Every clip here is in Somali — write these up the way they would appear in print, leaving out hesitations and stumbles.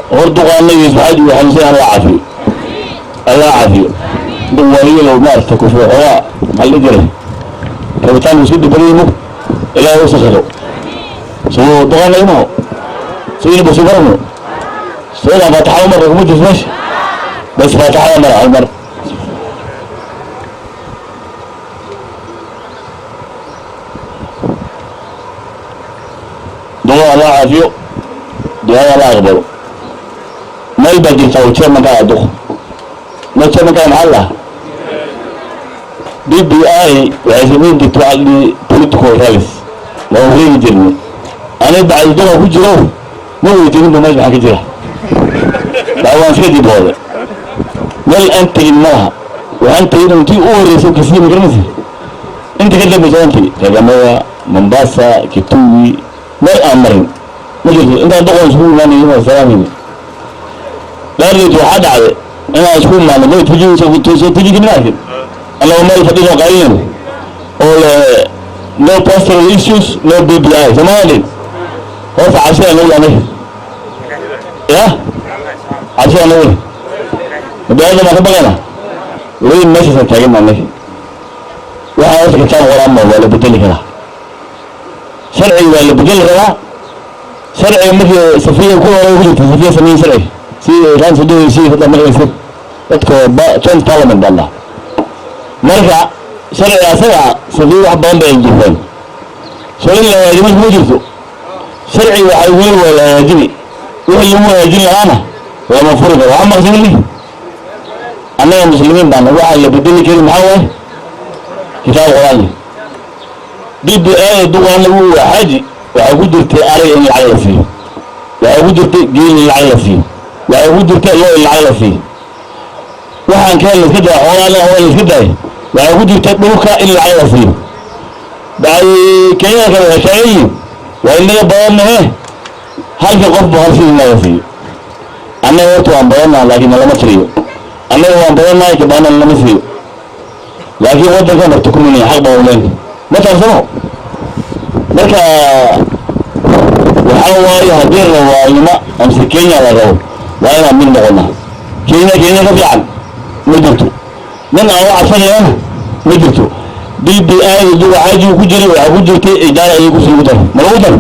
Hor duqaana Yuusuf Xaaji uu xanuunsan, Allah caafiyo, Allah caafiyo. Duq waayelo maaragta kufi xoogaa, maxaa la dhihi jiray, rabitaanku isku dibadayay mug. Ilaahay u sakhiro. Soo duqaana imaho, soo ina basu barano, soo inaan faataxa u marra kuma jirto meesha. Bas faataxada mara hal mar. Duqada Allah caafiyo, ducada Allah aqbalo. Meel baa jirta oo chairmankaa duq meel chairmankaa maxaa la BBI waxay samayn jirtay waxaa la dhihi political rallies, waan wareegi jirnay. Ani bacdi duqa ku jiro ma weydiinin ba meesha maxaa ka jira. Baa waan iska dibooday, meel aan tegin ma laha. Waxaan tegin intii u horreysay Kisii, ma garanaysa, inta ka dambaysa waan tegey Kakamega, Mombasa, Kitui, meel aan marin ma jirto. Intaan duqan isku imaanay waan salaamayna. Dhaardeed waxaa dhacday inaan isku imaano meel tujin soo tujinka ma arkin, annagoo meel fadhino qaylinayno oo le "No pastoral issues, no BBI." Soomaalin horta cabsida nagu aniga ya cabsida nagu mabaada baan ka baqayna. Weli meeshaasaan taagan aniga. Waxaa horta kitaab Quraan waa la bedeli karaa, sharciga waa la bedeli rabaa. Sharciga markii Safiya ku hore ku jirta, Safiya sameeyey sharciga si ran soo hadda maqlaysa dadka joint parliament baa lahaa. Marka sharciga asaga Safiya wax badan bay jirteen, soo in la hagaajimo kuma jirto. Sharciga waxay weel waa la hagaajini, wixii lagu hagaajin lahaana lama furi karo. Waxaa maqsan annaga muslimiin baana, waxaa la bedeli karin maxaa waaye? Kitaab Quraan. BBI duqaan lagu xaaji waxaa ku jirtay ariga in lacag la siiyo, waxaa ku jirtay geel in lacag la siiyo, waxaa ku jirtay lo in lacag la siiyo. Waxaan keen la iska daaya, xoolaha waa la iska daaya. Waxaa ku jirtay dhulka in lacag la siiyo. Bacdi Kenya kale waxay taagan yihiin waa inaga badannahe, halka qofba hal shilin laga siiyo. Annaga horta waan badannaha, laakiin nalama tiriyo. Annaga waan badannahay, kabaana nalama siiyo, laakiin waddankan horta ku minaya xaq baan uleyn ma taarsano. Marka waxaa waaye haddii rawaalnimo amse Kenya la rabo, waa inaan mid noqonaa. Kenya Kenya ka fiican ma jirto, nin aan u cabsanayana ma jirto. BBI duqa xaajigu ku jiray waxaa ku jirtay ijaara ayay kursi lagu daro, ma lagu daro?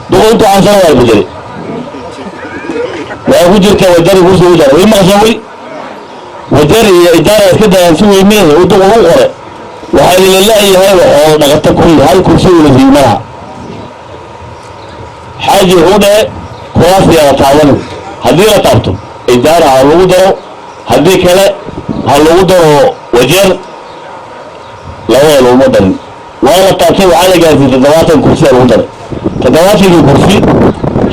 Duqa intuu cansana waa la bedelay. Waxaa ku jirta Wajari kursi lagu daro, way maqashaan weli. Wajari iyo ijaara iska dayaan si weymee uu duqa ugu qore. Waxaa lala-yahay xoolo dhaqato kulli hal kursi uu la siiyey malaha. Xaaji wuxuu dhahe kuraasiyaa la taabanin, haddii la taabto ijaara ha lagu daro, haddii kale ha lagu daro Wajeer. Labada laguma darin, waa la taabtay. Waxaa la gaarsiiyey 70 kursi aa lagu daray. 70-kii kursi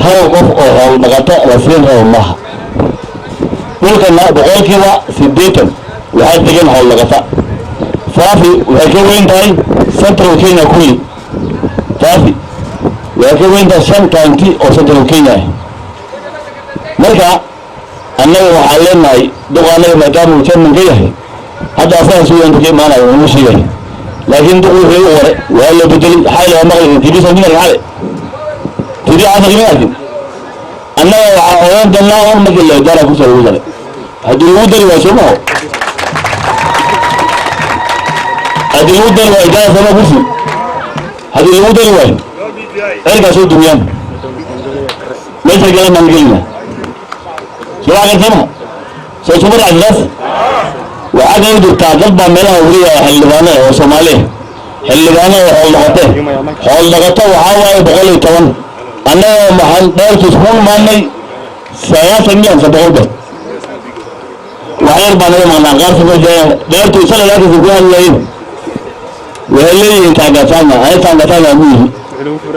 hal qof oo xoolo dhaqato la siin rabo maaha. Dhulkana 80% waxaa degan xoolo dhaqata. Faafi waxay ka weyn tahay Central Kenya kulli. Faafi waxay ka weyn tahay shan county oo Central Kenya ah. Marka annaga waxaan leenahay duqa annaga maadaama uu chairman ka yahay hadda, asaga suuga intu ka imaanayo uma sheegay, laakiin duq wuxuu u qoray waa la bedelay. Xayla waa maqlaysa TV soo arkin, xale TV casarki ma arkin. Annaga waxaan ogaan doonaa un markii la idaara kursi lagu daray. Haddii lagu dari waayo, soo maho? Haddii lagu dari waayo idaara sama kursi, haddii lagu dari waayo cirkaa soo dumiyaan, meesha galan baan gelina. Soo wax garta maha? Soo suma racsidaas waxaa kaloo jirtaa dad baa meelaha weliya xildhibaano oo Soomaali ah, xildhibaano oo xool dhaqate. Xool dhaqato waxaa waaye 110. Annaga waxaan dheertu iskugu imaanay 90 miya mise 100 ba, wax yar baa naga maqnaa. Qaar soo dheertu shalay laakasa ku hadlayeen, waxay leeyihiin Tangatanga, ani Tangatanga ma yihi.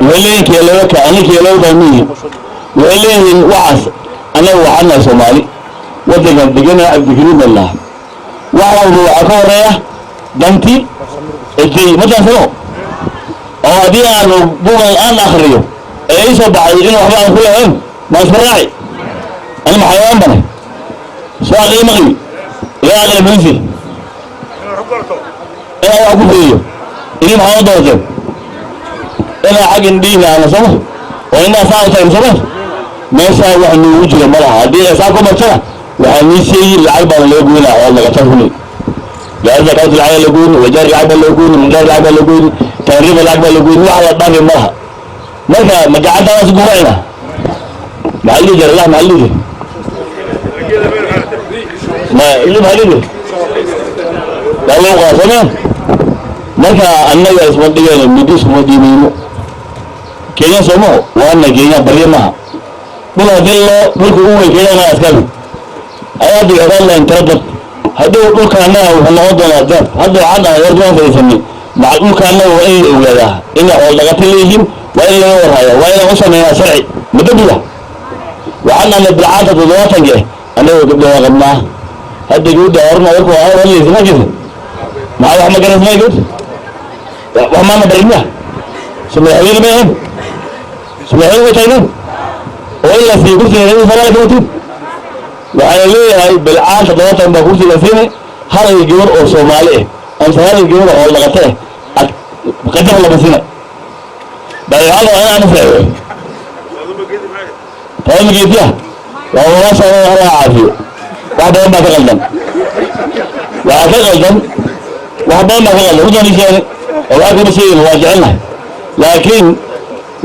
Waxay leeyihiin Kieleweka, ani Kieleweka ma yihi. Waxay leeyihiin waxaas. Annaga waxaan nahay Soomaali waddankan degana. Cabdikariim baa lahaa, wax walba waxaa ka horeeya danti cidey ma taansano. Oo haddii aanu bugan aan akriyo ee ii soo baxay in waxba aan ku lahayn, maan isku raaci? Ani ma xayawaan bane? Soo aqli maqli ilaa aqli muisi inaan wax ku fiiriyo. Idin maxaa u doorateen? Inaa xag indhihiina aana sooma oo indhaha saa u tagin sooma. Meeshaa wax noogu jiro ma laha. Haddii eesaa ku martana, waxaa nii sheegi lacag baana laga goynaa xoolo dhaqatada kuley. Gaarida County lacag la goyni, Wajaar lacag baa loo goyni, Mandheer lacag baa loo goyni, Tana River lacag baa loo goyni. Wax la dhaafi ma laha. Marka ma gacantaadaas guracina? Maxaa la dhihi jira lah? Maxaa la dhihi jira? Ma ili maxaa la dhihi jira? Waa loo qaasama. Marka annaga isma dhigayno, muddo iskuma dhiibayno. Kenya soomaho waana Kenya baryo maha. Dhul haddii loo dhulka ugu weyn Kenya annaga askari ayaa digaadaan tira dad. Hadduu dhulka annaga wuxuu noqon doonaa dad. Hadda waxaan dhahay war waan fadhiisanay maca dhulka annaga. Waa in la ogaadaa inay xoolo dhaqato leeyihiin, waa in laga warhaya, waa inaan u sameynaa sharci madambiga. Waxaan dhahnay bilcaanta 70-ka annaga gabdha waa qabnaa. Hadda gabadha horna warku waa hadlaysa ma jirta. Maxaa wax ma garanaysa gabadha? Wax maana barin miya? So madaxweyne ma ahayn? So madaxweyne ma taagneen oo in la siiyo kursiga Soomaaliya kama tid? Waxaa leeyahay bilcaan 70 baa kursiga siinay. Hal gabar oo Soomaali ah amse hal gabar oo xoolo dhaqato ah ad qadar lama siina. Badeecada waa inaan saxiixo. Faaduma Geediya waa walaasha, Allah caafiyo. Wax badan baa ka qaldan, waxaa ka qaldan, wax badan baa ka qaldan. Runtaan ii sheegay oo waxaa kama sheegin, waa jecelnahay, laakiin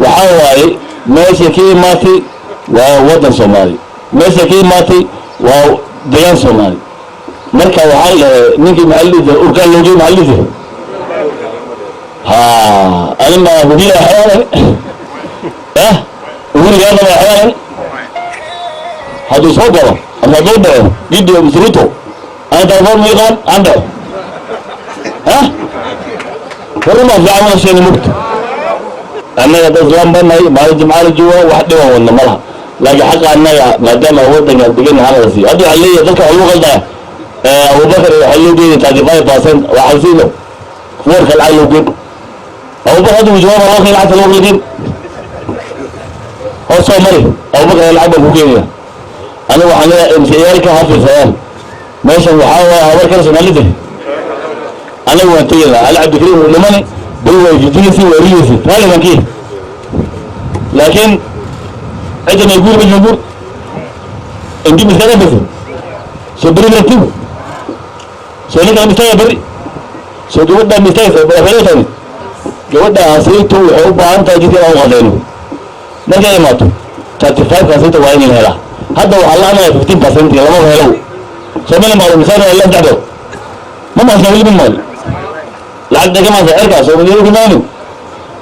waxaa waaye meesha ka imaatay waa waddan Soomaali, meesha ka imaatay waa degaan Soomaali. Marka waxaa la dhahay ninkii, maxaa la dhihi jiray, urkaan loogey, maxaa la dhihi jiray? Ha ani ma hubiya xayawaan eh uhurigaana ma xayawaan. Hadduu soo galo ama hadduu dhaco Gideon Ruto, ana telefoon ma qaban aan dhaco. Ha horuma fiican wada sheegay mugto. Annaga dad islaam baan nahay, maalin jimcaala jooga, wax dhiban wadna ma laha, laakiin xaqa annaga maadaama waddankan degan hana la siiyo. Hadda waxaa leeyahay dadka waxa lagu qaldaya Abubakar waxaa loo geeyay 35%. Waxaa siino warka lacag loo geyn Abubakar. Hadda uu jawaaba loo keen lacagta loo kala geyn hor soo mari. Abubakar lacag baan ku keenaya. Aniga waxaan leeyahay MCA-yaalka ha fiirsadaan. Meeshan waxaa waaye habar kale Soomaalida. Anaga waan tegaynaa. Ali Cabdikariim wuu dhimani beri, waa jijinaysi, waa rigaysi, raalli baan ka laakiin cidda may guur ma guur inti miskaga basi soo beri martigu soo ninka mistaga beri soo gabadha mistagaysa madaxweyne tahay. Gabadha asiintu waxay u baahan tahay jidka inaan u qadayno. Markay imaato 35 percent waa in la helaa. Hadda waxaa la anaya 15% lamaba helo. Soomali maalo misaan waa la saddex ma maasna weli mid maal lacag daga maasa cirkaas oo madiina ku maamin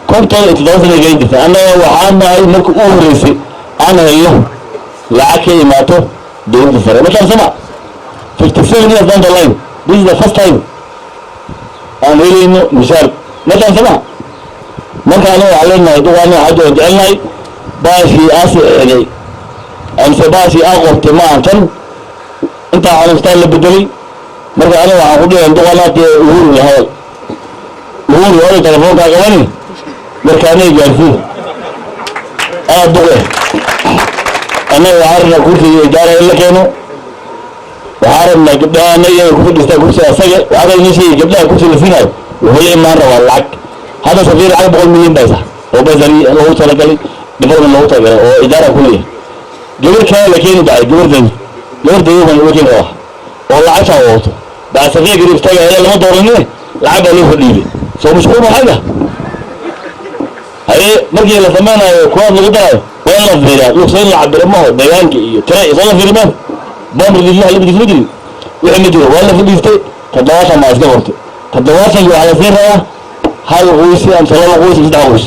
57 sana gelin jirta. Annaga waxaan nahay marka u horreysay aan helno lacag ka imaato dowladda sare markaan sama 57 years down the line. This is the first time aan helayno mishaar markaan sama. Marka anaga waxaan leenahay duqaana xagga waan jecelnahay. Baashii aa saxeexday amse baashii aa qortay ma aan tan intaa xanuustaan la bedelay. Marka aniga waxaan ku dhihay duqanaad Uhuru la hadal. Uhuru hore telefoonkaa qabani markaanay gaarsii aad duqe. Annaga waxaan rabnaa kursiga ijaara in la keeno. Waxaan rabnaa gabdhaha annaga inay ku fadhiistaan kursiga asaga. Waxaa kaloo inii sheegay gabdhaha kursi la siinayo wuxuu la imaan rabaa lacag. Hadda safiir lacag 100 milyan baysa oo bursary loogu talagalay, development loogu talagalay oo ijaara ku leeyahay. Gabar kale la keeni dhacay, gabardan gabar dayo baan uga keeni rabaa oo lacagtaa wadato baa safiir garib istaagaya. Lama dooranine, lacag baa loo kordhiibay. Soo mashquul ma xagga haye? Markii la sameynayo kuwaad lagu darayo waa in la fiiriyaa dhulka in la cabiro maho deegaanka iyo tira iyo soo la fiiri maaho boundary la ma jirin, wixii ma jiro. Waa la fadhiistay, 70 baa iska qortay. 70-kii waxaa la siin rabaa hal qoys amse laba qoys, saddex qoys.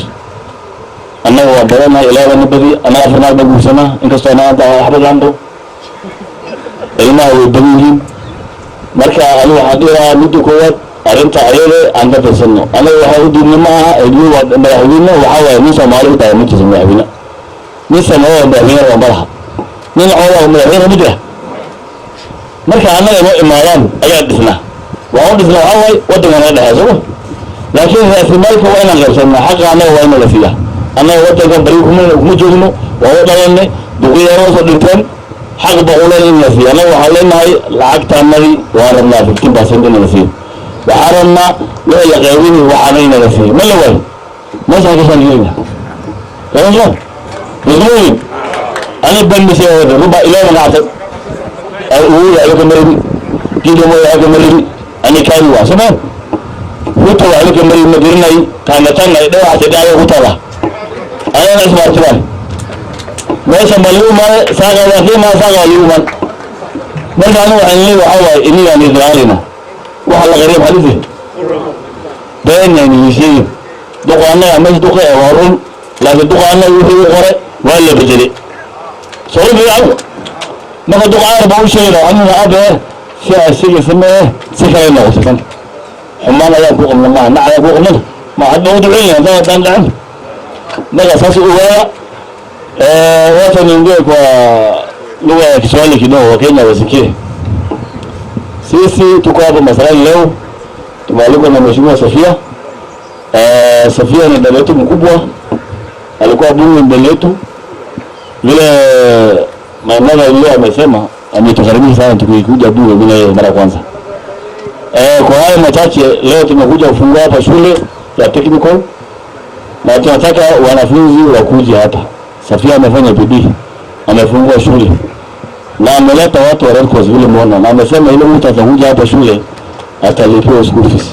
Annaga waa badanahay, Ilaahay baa na badiye. Annaga afar naag baan guursanaa, inkastoo naanta waxba gaanto ilmaha way badan yihiin. Marka anigu waxaan dhihi lahaa midda koowaad arrinta ayada aan ka fiirsano. Annaga waxaan u diidnay ma aha waa madaxweyne. Waxaa waaye nin Soomaali u tahay ma jirto madaxweyne. Nin Soomaali madaxweyne waa ma laha, nin cooda madaxweyne ma jira. Marka annaga inoo imaadaan ayaa dhisnaa, waxaan u dhisnaa waxaa waaye waddanka naga dhexeeya sooma. Laakiin raasimaalka waa inaan qaybsanno. Xaqa annaga waa in la siiyaa. Annaga waddankan bari kuma joogno, waa u dhalanay, duqiyaro soo dhinteen, xaq baquleen in la siiyo. Annaga waxaan leenahay lacagtaanadii waan rabnaa, 15% in la siiyo. Waxaan rabnaa wixii la qaybini waxaana in la siiyo. Ma la waayo meeshaan kashaan gelina kamasoo isma weyn. Ani ban mise ruba ilaa magacsan Uhuru waxba kama rabin, Gideon Moi waxba kama rabin, ani kaadi waa soma. Ruto waxba kama rabin, ma garanay taana tan ay dhawaxtay dhacda ku taala. Anana ismaartibaan meesha ma ligu imaanay, saaqa waa ka imaan, saaqa waa ligu imaan. Marka anigu waxaan leeyahay, waxaa waaye inigaan israalina waxa la qariya maxaa dhisi been yaan idin sheegin. Duqa annaga meesha duqa ee waa run, laakiin duqa annaga wixii u qore waa la bedelay soo fiican. Marka duqa aar baa u sheegay, waxaan abe si aa sheegaysa mee si kale noqoto tan xumaan ayaan ku qabna, maaha nac ayaan ku qabnana, ma hadda u duceynaya haddaan haddaan dhacin. Marka saas ogaada. Wacha niongee kwa lugha ya Kiswahili kidogo, Wakenya wasikie. Sisi tuko hapa Masalani leo, tumealikwa na Mheshimiwa Safia. Safia ni dada yetu mkubwa, alikuwa bunge mbele yetu. Vile my mother leo amesema, ametukaribisha sana tukikuja bunge vile mara kwanza. Kwa hayo machache, leo tumekuja kufungua hapa shule ya technical na tunataka wanafunzi wakuje hapa. Safia amefanya bidii, amefungua shule na ameleta watu wa Red Cross vile muona, na amesema ile mtu atakuja hapa shule atalipiwa school fees.